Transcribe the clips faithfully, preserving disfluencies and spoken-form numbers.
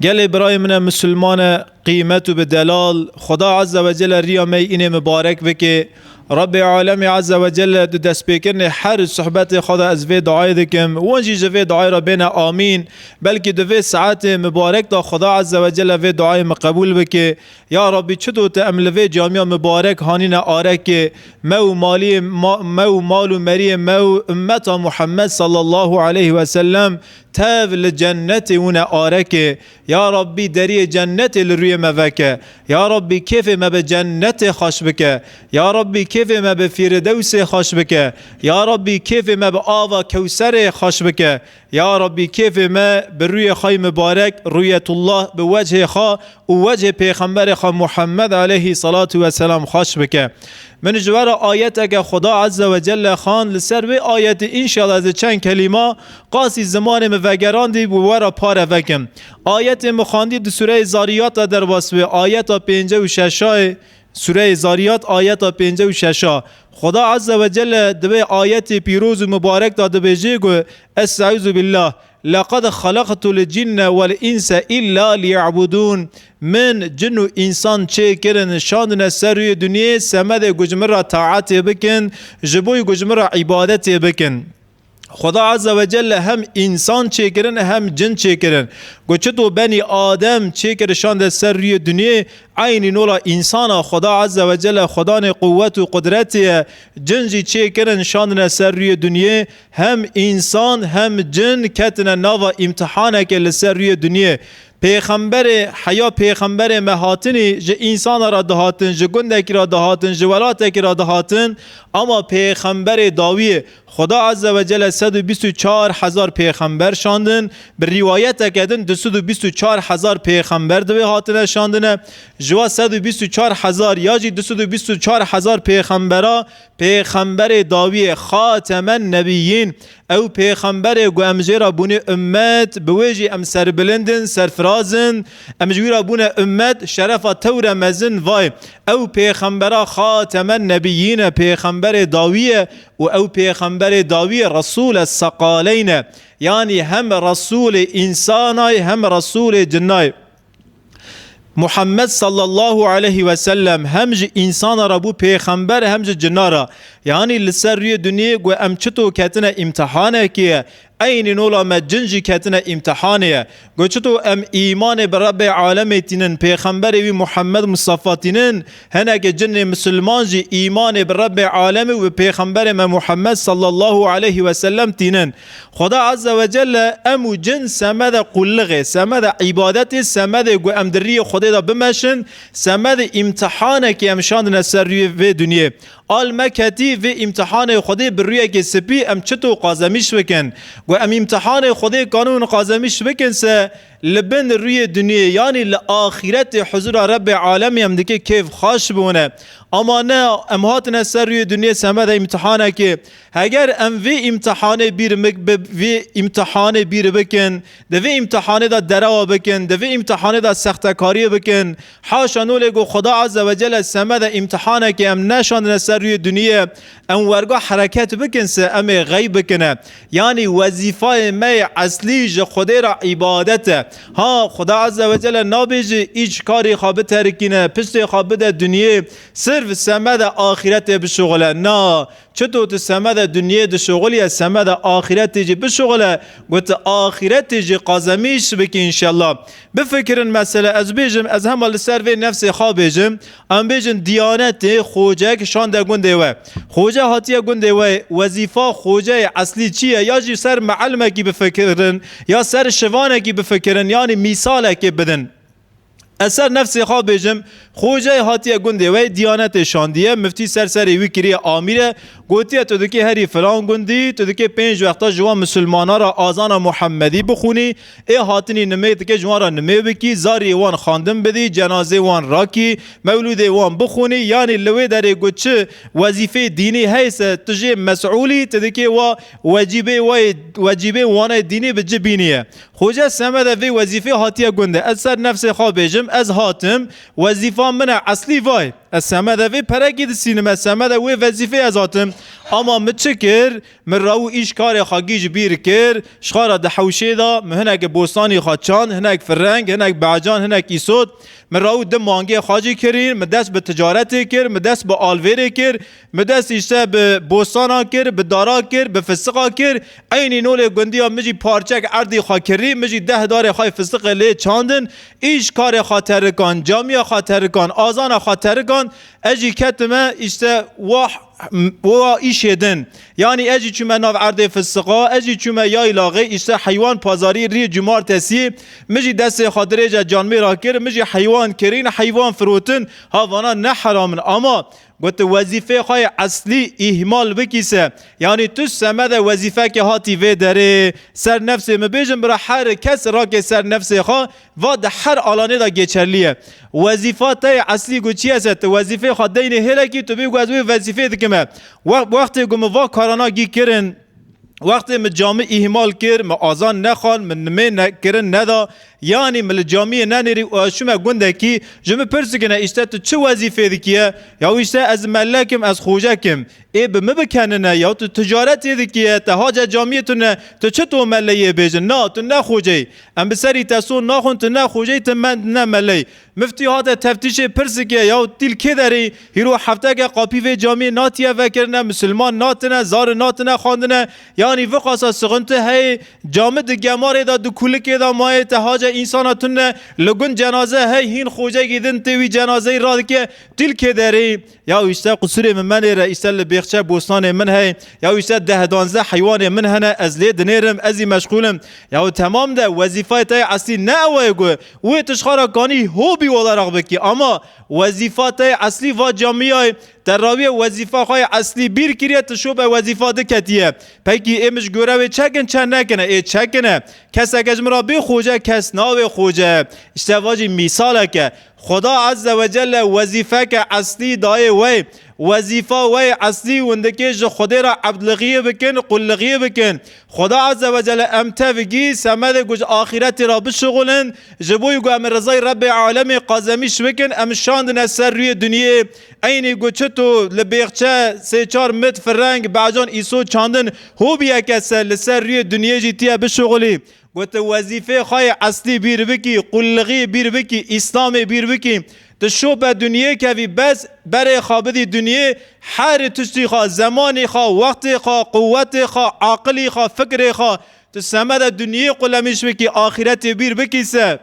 Gelê birayê min e misilmane, qîmet û bi delal, Xweda Azze ve Celle riya me yî înê mibarek bike. Rabbê Alemê Azze ve Celle di destpêkirinê her sohbetê xwe de ez vê duayê dikim. Wan jî ji vê duayê re bêne amîn. Belkî di vê saetê mibarek de Xweda Azze ve Celle vê duayê min qebûl bike. Ya Rabbî, çito tu em li vê camiya mibarek hanîne arekê, me û maliyê ma-, me û mal û meriyê me û ummeta Muhammed sallallahu aleyhi ve sellem tev li cennetê wine arekê. Ya Rabbî, deriyê cennetê li rûyê me veke. Ya Rabbî, kêfê me bi cennetê xweş bike. Ya Rabbî, kêfê me bi Fîrdewsê xweş bike. Ya Rabbî, kêfê me bi ava Kewserê xweş bike. Ya Rabbî, kêfê me bi rûyê xwe yî mibarek, rûyetullah, bi wechê xwe û wechê Pêxemberê xwe Muhammed aleyhî salatu ve selam xweş bike. Min ji we re ayeteke Xweda Azze ve Celle xwend, li ser wê ayetê înşallah ez ê çend kelîma qasî zimanê min vegerandî û we re pare vekim. Ayetê min xwendî di Sûreyê Zariyat de derbas bû, ayeta pêncî û şeşayê, Sûreyê Zariyat, ayeta pêncî û şeşa. Xweda Azze ve Celle di vê ayetê pîroz û mibarek de dibêje ku, Estaizu billah, "Leqad xalaqtul cinne vel inse illa liya'budun." Min cin û însan çêkirin, şandine ser rûyê dinyê, semedê ku ji min re taetê bikin, ji bo ku ji min re îbadetê bikin. Xweda Azze ve Celle hem însan çêkirin, hem cin çêkirin. Ku çito benî Adem çêkir şande ser rûyê dinyê, eynî nola însana Xweda Azze ve Celle Xwedanê quwwet û qudretê ye. Cin jî çêkirin şandine ser rûyê dinyê. Hem însan hem cin ketine nava îmtihanekê li ser rûyê dinyê. Pêxemberê, heya pêxemberê me hatinî ji însana re dihatin, ji gundekî re dihatin, ji welatekî re dihatin, ama pêxemberê dawiyê Xweda Azze ve Celle sed û bîst û çar hezar pêxember şandin, bi rîwayeteke din du sed û bîst û çar hezar pêxember divê hatine şandine. Ji wa sed û bîst û çar hezar ya jî du sed û bîst û çar hezar pêxembera, pêxemberê dawiyê, Xatemen Nebiyîn, ew pêxemberê ku em jê re bûne ummet, bi wê jî em serbilind in, serfiraz in, em ji wî re bûne ummet, şerefa tewre mezin vay. Ew pêxembera Xatemen Nebiyîn e, pêxemberê dawî ye û ew pêxemberê dawî ye, Resûle Seqaleyn e. Yanî hem Resûlê însanay, hem Resûlê cinnay. Muhammed sallallahu aleyhi ve sellem hem ji însana re bû pêxember, hem ji cinna re. Yanî li ser rûyê dinyê ku em çito ketine îmtihanekê ye, eynî nola me cin jî ketine îmtihanê ye. Ku çito em îmanê bi Rebbê alemê tînin, pêxemberê wî Muhammed Mustafa tînin, hinekê cinê misilman jî îmanê bi Rebbê alemê û bi pêxemberê me Muhammed sallallahu aleyhi ve sellem tînin. Xweda Azze ve Celle em û cin semede qullixê, semede îbadetê, semedê ku em di riyê Xwedê de bimeşin, semedê îmtihanekê em şandine ser rûyê vê dinyê. Al me ketî vê îmtihanê Xwedê bi rûyekê spî em çito qazemîş bikin. Ku em îmtihanê Xwedê kanûn qazemîş bikin se li bin rûyê dinyê, yanî li axîretê huzura Rebbê alemê em dike kêf xweş bûne. Ama ne, em hatine ser rûyê dinyê semede îmtihanekê. Heger em vê îmtihanê bîr mik-, bi-, vê îmtihanê bîr bikin, di vê îmtihanê de derewa bikin, di vê îmtihanê de sextekariyê bikin, haşa nolê ku Xweda Azze ve Celle semede îmtihanekê em neşandine ser rûyê duniyê, em werga hereket bikin se em ê xeyb bikine. Yanî wezîfayê me yê eslî ji Xwedê re îbadet e. Ha, Xweda Azze ve Celle nabêje îç karê xwe biterikîne, piştê xwe bide duniyê, sirf semede axîretê bişuxile. Na, çito tu semede dinyê dişuxiliye, semede axîretê jî bişuxile, ku tu axîretê jî qazemîş bikî înşellah. Bifikirin mesele, ez bêjim, ez hema li ser vê nefsê xwe bêjim, em bêjin diyanetê xocek şande gundê we. Xoce hatiye gundê we, wezîfa xoceyê eslî çi ye? Ya jî ser meelmekî bifikirin, ya ser şivanekî bifikirin, yanî mîsalekê bidin. Ez ser nefsê xwe bêjim, xoceyê hatiye gundê we, diyanetê şandiye, miftî ser serê wî kiriye amîr e, gotiye, tu dikê herî filan gundî, tu dikê pênc wexta ji wan misilmana re azana Muhemmedî bixwînî, ê hatinî nimê dikê ji wan re nimê bikî, zariyê wan xandin bidî, cenazê wan rakî, mewlûdê wan bixwînî, yanî li wê derê ku çi wezîfeyê dînî heyse, tu jê mesûlî, tu dikê wa wecîbê wayê, wecîbê wanayê dînî bi ci bîniye. Xoce semede vê wezîfê hatiye gund e. Ez ser nefsê xwe bêjim, ez hatim, wezîfa min e eslî vay. Ez semede vê perekî distînim, ez semede wê wezîfê ez hatim. Ama min çi kir? Min raw û îş karê xwe gî ji bîr kir. Ji xwe re di hewşê de min hinek bostanî xwe çand, hinek fireng, hinek becan, hinek îsot. Min raw û di mangê xwe jî kirîn. Min dest bi ticaretê kir, min dest bi alvêrê kir. Min dest îşte bi bostana kir, bi dara kir, bi fistiqa kir. Eynî nolê gundiya min jî parçek erdî xwe kirî, min jî deh darê xwe yê fistiqê lê çandin. Îş karê xwe terikan, camiya xwe terikan, azana xwe terikan. Ez jî ketime îşte wa, wa îşê din. Yanî ez jî çûme nav erdê fistiqa, ez jî çûme yaylaxê, îşte heywan pazarî rî cumartesî. Min jî destê xwe dirêje canmêra kir, min jî heywan kirîn, heywan firotin. Ha vana ne heram in, ama Got, tu wezîfê xwe yê eslî îhmal bikî se, yanî tu semede wezîfeke hatî vê derê. Ser nefsê min bêjin, bira her kes rake ser nefsê xwe, va di her alanê de geçerlî ye. Wezîfa te yê eslî got çi ye se, tu wezîfê xwe deynê hêlekî, tu bê got ez wê wezîfê dikime. We-, wextê got min va karana gî kirin, Wextê min camî îhmal kir, min azan nexwend, min nimê ne-, kirin neda, yanî min li camiyê nenêrî û ez çûme gundekî, ji min pirs dikine, îşte tu çi wezîfê dikî ye? Ya îşte ez melek im, ez xocek im. Ê bi min bikenine, ya tu ticaretê dikî ye, te hace camiyê tune, tu çi tu meleyê bêjin? Na, tu ne xoceyî. Em bi serî te son naxwin, tu ne xoceyî, tu me-, ne meleyî. Miftî hate teftîşê pirs dike, yaw tîl kê derê, hîro hefteke qapî vê camiyê natiye vekirine, misilman natine, zare natine xwendine, yanî viqasa sixinti heye, cami di gemarê de, di kulikê de maye, te hace însana tune, li gund cenaze hey, hîn xocekî din tê wî cenazeyî radike, tîl kê derê. Ya îşte qusûrê min menêre, îşte li bêxçe bostanê min hey, ya îşte deh danzdeh heywanê min hene, ez lê dinêrim, ez î meşxûl im. Ya temam de wezîfayê te yê eslî ne ew e ku wê tu ji xwe re kanî hobî olarak bikî, ama wezîfa te yê eslî va camiyayê, te rawiyê wezîfa xwe yê eslî bîr kiriye, tu şobe wezîfa diketiye. Pekî ê min ji gore wê çekin çend nekine, ê çekine. Keseke ji min re bê xoce, kes nawê xoce. Îşte va jî mîsalek e. Xuda Azze ve Celle wezîfeke eslî dayê wey. Wezîfa wey eslî hûn dikê ji Xwedê re ebdlixiyê bikin, qullixiyê bikin. Xuda Azze ve Celle em tevgî semedê ku ji axîretê re bişixulin, ji bo ku em rizay Rebbê alemê qazemîş bikin, em şandine ser rûyê dinyê. Eynî ku çito li bêxçe sê çar mit fireng, becan îso çandin, hobiyeke se li ser rûyê dinyê jî tiye bişixulî. Got, tu wezîfê xwe yê eslî bîr bikî, qullixî bîr bikî, Îslamê bîr bikî. Tu şope dinyê kevî, bes berê xwe bidî dinyê, her tiştî xwe, zemanî xwe, wextê xwe, quwetê xwe, aqilî xwe, fikrê xwe, tu semede dinyê qulemîş bikî, axîretê bîr bikî se.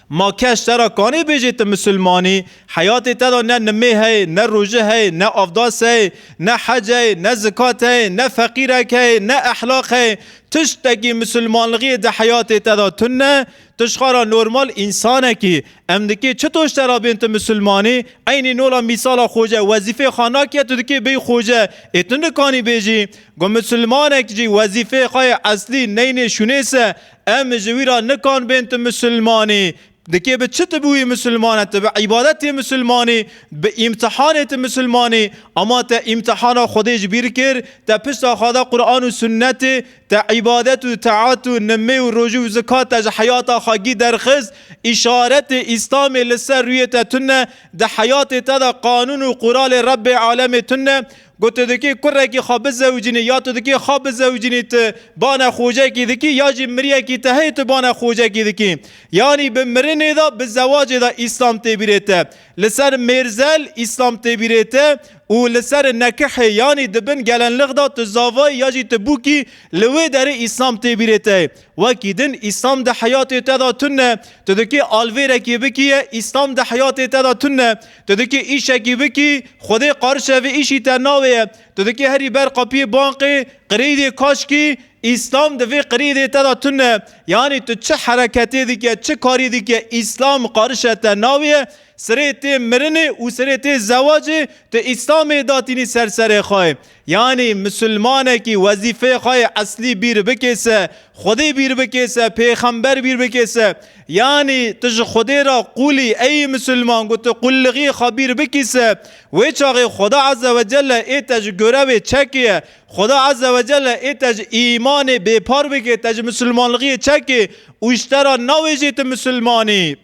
Ma kes te re kanê bêjê tu misilmanî, heyatê te de ne nimê heye, ne rojî heye, ne avdas heye, ne hec heye, ne zikat heye, ne feqîrek heye, ne ehlaq heye, tiştekî misilmanlixiyê di heyatê te de tune, tu ji xwe re normal însanekî, em dikê çito ji te re bên tu misilmanî, eynî nola mîsala xoce, wezîfê xwe nake, tu dikê bêy xoce, ê tu nikanî bêjî, ku misilmanek jî wezîfê xwe yê eslî neynê şûnê se, em ji wî re nikan bên tu misilmanî. Dikê bi çi tu bûyî misilman e? Tu bi îbadetê misilmanî, bi îmtihanê tu misilmanî, ama te îmtihana Xwedê ji bîr kir, te pişta xwe da Quran û Sunnetê, te îbadet û taat û nimê û rojî û zikat te ji heyata xwe gî derxist, îşaretê Îslamê li ser rûyê te tune, di heyatê te de qanûn û quralê Rebbê alemê tune, Got, tu dikê kurekî xwe bizewicînî, ya tu dikê xwe bizewicînî, tu bane xocekî dikî, ya jî miriyekî te heye, tu bane xocekî dikî. Yanî bi mirinê de, bi zewacê de Îslam tê bîrê te. Li ser mêrzel Îslam tê bîrê te û li ser nekihê, yanî di bin gelenlix de tu zavayî ya jî tu bûkî, li wê derê Îslam tê bîrê te. Wekî din Îslam di heyatê te de tune. Tu dikî alvêrekî bikî ye, Îslam di heyatê te de tune. Tu dikî îşekî bikî, Xwedê qarişe vê îşî te nawê ye. Tu dikî herî ber qapiyê banqê, qirîdê kaşkî, Îslam di vê qirîdê te de tune. Yanî tu çi hereketê dike, çi karî dike, Îslam qarişe te nawê ye. Sirê tê mirinê û sirê tê zewacê, tu Îslamê datînî ser serê xwe. Yanî misilmanekî wezîfeyê xwe yê eslî bîr bikê se, Xwedê bîr bikê se, pêxember bîr bikê se, yanî tu ji Xwedê re qûlî, ey misilman, got tu qullixî xwe bîr bikî se, wê çaxê Xweda Azze ve Celle ê te ji gore wê çekê ye. Xweda Azze ve Celle ê te ji îmanê bêpar bike, te ji misilmanlixiyê çekê û ji te re nawêjê tu misilmanî.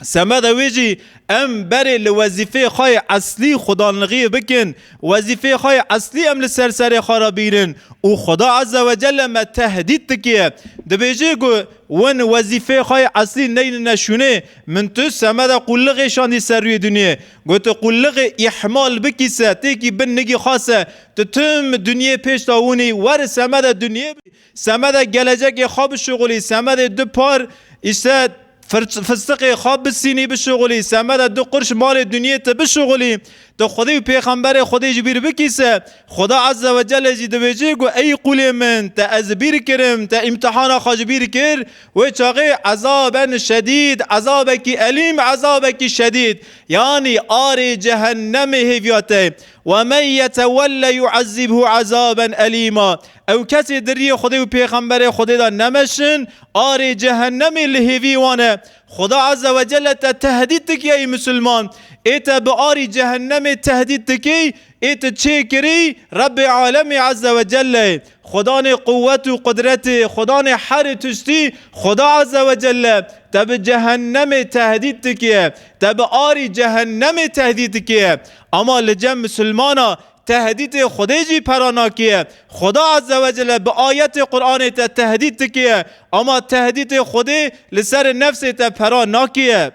Semeda wê jî em berê li wezîfê xwe yê eslî xudanlixiyê bikin, wezîfê xwe yê eslî em li ser serê xwe re bîrin û Xuda Azze ve Celle me tehdît dikiye. Dibêje ku win wezîfê xwe yê eslî neynine şûnê, min tu semeda qullixê şandî ser rûyê dinyê. Got tu qullixê îhmal bikî se, têkî bin nigî xwe se, tu tim dinyê pêş de hûnî, wer semeda dinyê bî, semeda gelecekê xwe bişuxulî, semedê du par îşte fir-, fistiqê xwe bisînî bişuxulî, semeda du qurş malê dinyê te bişuxulî, tu Xwedê û Pêxemberê Xwedê ji bîr bikî se, Xuda Azze ve Celle jî dibêje ku ey qulê min, te ez bîr kirim, te îmtihana xwe ji bîr kir, wê çaxê ezaben şedîd, ezabekî elîm, ezabekî şedîd, yanî arê cehennemê hêviya te. Ve men yetewelle yu'ezzibhu ezaben elîma. Ew kesê di riyê Xwedê û Pêxemberê Xwedê de nemeşin, arê cehennemê li hêvî wan e. Xuda Azze ve Celle te tehdît dikî ey Misilman. Ê te bi arî cehennemê tehdît dikî, ê tu çê kirî Rebbê Alemê Azze ve Celle. Xudanê quwet û qudretê, Xudanê herê tiştî, Xuda Azze ve Celle te bi cehennemê tehdît dikiye, te bi arî cehennemê tehdît dikiye. Ama li cem Misilmana tehdîtê Xwedê jî pera nakiye. Xuda Azze ve Celle bi ayetê Qur'anê te tehdît dikiye, ama tehdîtê Xwedê li ser nefsê te pera nakiye.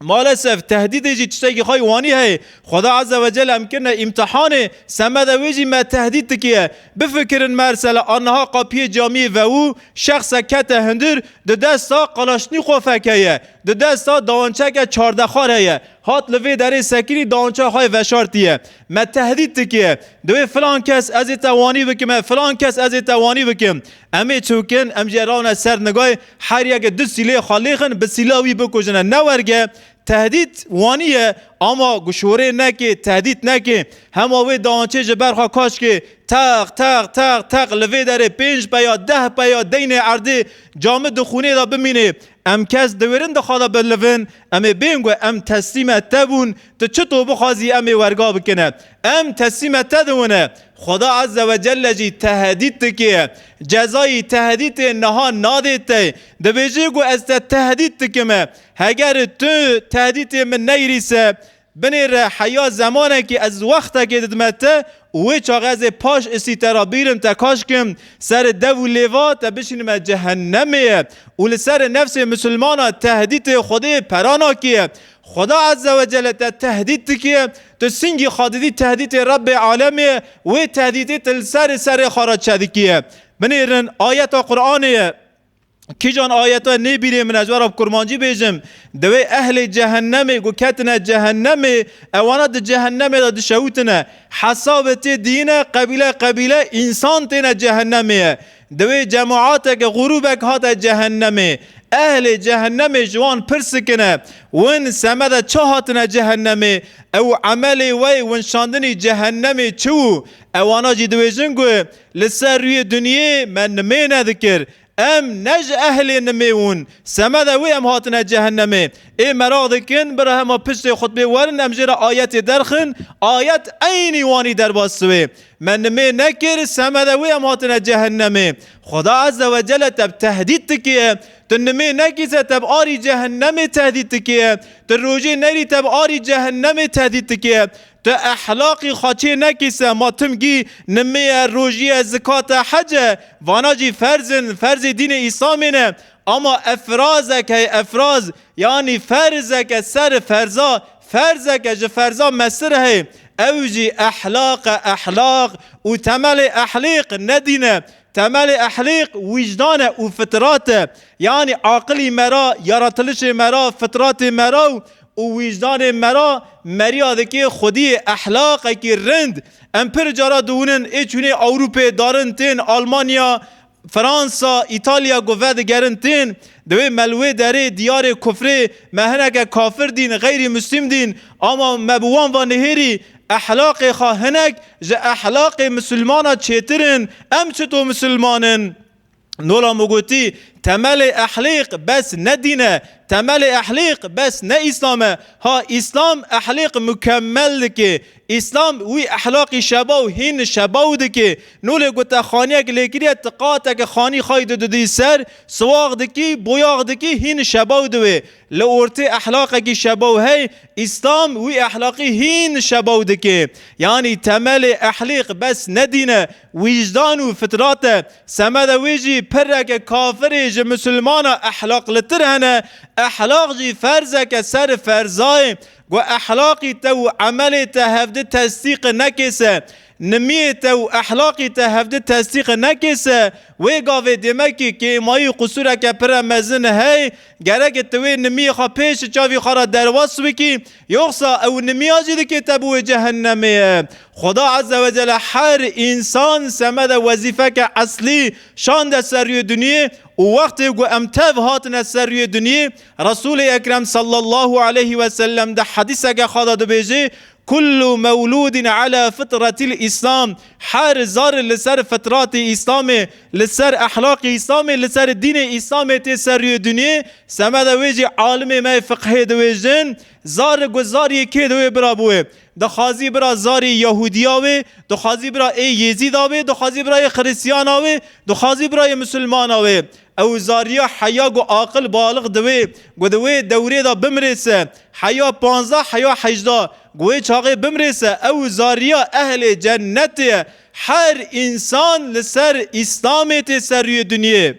Maalesef tehdîdê jî tiştekî xwe yê wanî heye. Xuda Azze ve Celle em kirine îmtihanê, semeda wê jî me tehdît dikiye. Bifikirin, mersela aniha qapiyê camiyê vewû, şexsek kete hundir, di desta Kalaşnîkofek heye, di desta dawançeke çardexar heye. Hat li vê derê sekinî, dawança xwe yê veşartiye. Me tehdît dikiye. Divê filan kes ez ê te wanî bikim, e, filan kes ez ê te wanî bikim. Em ê çi bikin? Em jê rawne ser nigayê, her yeke du sîlê xwe lêxin, bi sîla wî bikujine. Ne werge, tehdît wanî ye, ama guşorê nekê, tehdît nekê. Hema wê dawançê ji ber xwe kaş kê, teq, teq, teq, teq, li vê derê pênc peya, deh peya deynê erdê, camî di xûnê de bimînê. Em kes diwêrin di xwe de bilivin, em ê bên ku em teslîme te bûn, tu çito bixwazî em ê werga bikine. Em teslîme te diwine. Xuda Azze ve Celle jî tehdît dike. Cezayî tehdîtê niha nadê te. Dibêje ku ez te tehdît dikime. Heger tu tehdîtê min neyrîse, binêre heya zemanekî ez wextekê didime te û wê çax ez ê paş îsî te re bîrim, te kaş kim, serê dev û lêva te bişînime cehennemê ye û li serê nefsê misilmana tehdîtê Xwedê pera nakiye. Xuda Azze ve Celle te tehdît dikiye, tu singî xwe didî tehdîtê Rebbê Alemê ye, wê tehdîtê tu li serê serê xwe re çedikiye. Binêrin, ayeta Qur'anê ye. Kîjan ayeta nê bîrê min, ez we re bi kurmancî bêjim. Divê ehlê cehennemê ku ketine cehennemê, ewana di cehennemê de dişewitine. Hesabê tê diyine, qebîle qebîle însan têne cehennemê ye. Divê cemaateke, grûbek hate cehennemê. Ehlê cehennemê ji wan pirs dikine, win semede çi hatine cehennemê? Ew emelê we yê win şandinî cehennemê çi bû? Ewana jî dibêjin ku li ser rûyê dinyê me nimê nedikir. Em ne ji ehlê nimê bûn. Semeda wê em hatine cehennemê. Ê meraq dikin, bira hema piştê xutbê werin, em jê re ayetê derxin. Ayet eynî wanî derbas dibê. Me nimê nekir, semeda wê em hatine cehennemê. Xuda Azze ve Celle te bi tehdît dikiye. Tu nimê nekî se te bi arî cehennemê tehdît dikiye. Tu rojê nerî te bi arî cehennemê tehdît dikiye. Tu ehlaqî xwe çê nekî se, ma tim gî nimê ye, rojî ye, zikat e, hec e, vana jî ferz in, ferzê dînê Îslamê ne. Ama efrazek heye, efraz, yanî ferzeke ser ferza, ferzeke ji ferza mestir heye. Ew jî ehlaq e, ehlaq û temelê ehlîq ne dîn e. Temelê ehlîq wijdan e û fitrat e. Yanî aqilî me ra, yaratılişê me ra, fitratê me ra û û wijdanê me ra meriya dike xwediyê ehlaqekî rind. Em pir cara diwinin ê çûnê Ewropê darin tên Almanya, Fransa, Îtalya ku vedigerin tên. Divê me li wê derê diyarê kufrê me hineke kafir dîn, xeyrî muslim dîn, ama me bi wan va nihêrî ehlaqê xwe hinek ji ehlaqê misilmana çêtir in. Em çito misilman in? Nola min gotî, Temelê ehlêq bes ne dîn e, temelê ehlêq bes ne Îslam e. Ha, Îslam ehlêq mukemmel dike. Îslam wî ehlaqî şebaw hîn şebaw dike. Nûlê ku te xaniyek lê kiriye, ti qateke xanî xayî dididî ser, siwax dikî, boyax dikî, hîn şebaw diwê. Li ortê ehlaqekî şebaw hey, Îslam wî ehlaqî hîn şebaw dike. Yanî temelê ehlîq bes ne dîn e, wîjdan û fitrat e. Semede wê jî pireke kafirê ji misilmana ehlaqlitir hene. Ehlaq jî ferzeke ser ferzayê. Ku ehlaqî te û emelê te hevdi tesdîq nekê se, nimiyê te û ehlaqî te hevdi tesdîq nekê se, wê gavê demekî kêmayî qusûreke pire mezin hey, gerek tu wê nimiyê xwe pêş çavî xwe re derwas bikî, yoxsa ew nimiya jî dikê te bi wê cehennemê ye. Xuda Azze ve Celle her însan semede wezîfeke eslî şande ser rûyê duniyê û wextê ku em tev hatine ser rûyê duniyê, Resûlê Ekrem sallallahu aleyhi ve sellem di hedîseke xwe de dibêje, "Kullu mewludin ala fitretil Îslam." Her zar li ser fitratê Îslamê, li ser ehlaqê Îslamê, li ser dînê Îslamê tê ser rûyê duniyê. Semede wê jî alimê me yê fiqhê dibêjin, zar ku zariyê kê diwê bira bi wê. Dixwazî bira zarê Yehûdiya wê, dixwazî bira ê Yêzîda wê, dixwazî bira ê Xiristiyana wê, dixwazî bira ê Misilmana wê. Ew zariya heya ku aqil balix diwê, ku di wê dewrê de bimrê se, heya panzdeh, heya hejdeh, ku wê çaxê bimrê se, ew zariya ehlê cennetê ye. Her însan li ser Îslamê tê ser rûyê duniyê.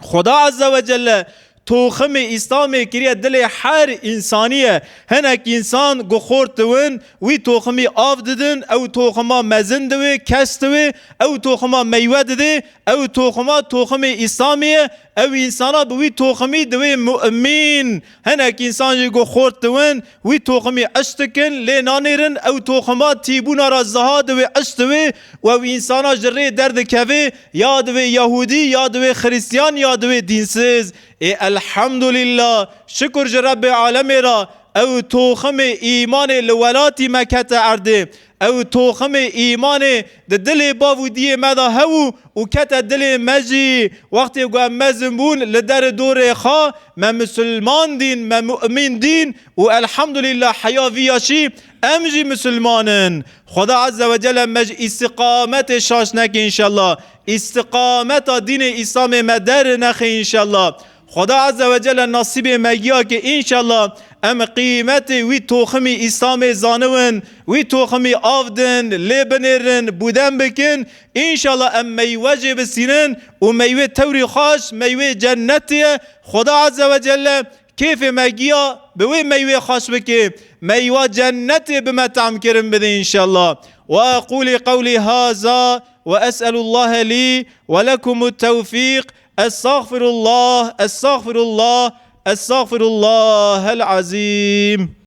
Xuda Azze ve Celle toximê Îslamê kiriye dilê her însanî ye. Hinek însan ku xort diwin, wî toximî av didin, ew toxima mezin diwê, kes diwê, ew toxima meywe didê, ew toxima toximê Îslamê ye, ew însana bi wî toximî diwê mu'min. Hinek însan jî ku xort diwin, wî toximî eş dikin, lê nanêrin, ew toxima tîbûna ra ziha diwê, eş diwê û ew însana ji rê derdikevê, ya diwê Yahûdî, ya diwê Xiristiyan, ya diwê dînsiz. Ê elhamdulillah, şikur ji Rebbê alemê ra, ew toximê îmanê li welatî me kete erdê. Ew toximê îmanê di dilê bav û diyê me de hebû û kete dilê me jî. Wextê ku em mezin bûn, li derê dorê xwe me misilman dîn, me mu'min dîn û elhamdulillah heya vî yaşî em jî misilman in. Xuda Azze ve Celle me ji îstiqametê şaş neke înşallah. Îstiqameta dînê Îslamê me der nexê înşallah. Xuda Azze ve Celle nasîbê me giya ke înşallah em qîmetê wî toximî Îslamê zaniwin, wî toximî av din, lê binêrin, bûden bikin. Înşallah em meywe jê bisînin û meywe tewrî xweş, meywe cennetê ye. Xuda Azze ve Celle kêfê me giya bi wê meywê xweş bike, meywa cennetê bi me tamkirin bide înşallah. Ve aqulî qewlî haza ve es'elullahe lî ve lekumut tewfîq. Estağfirullah, estağfirullah, estağfirullahel azîm.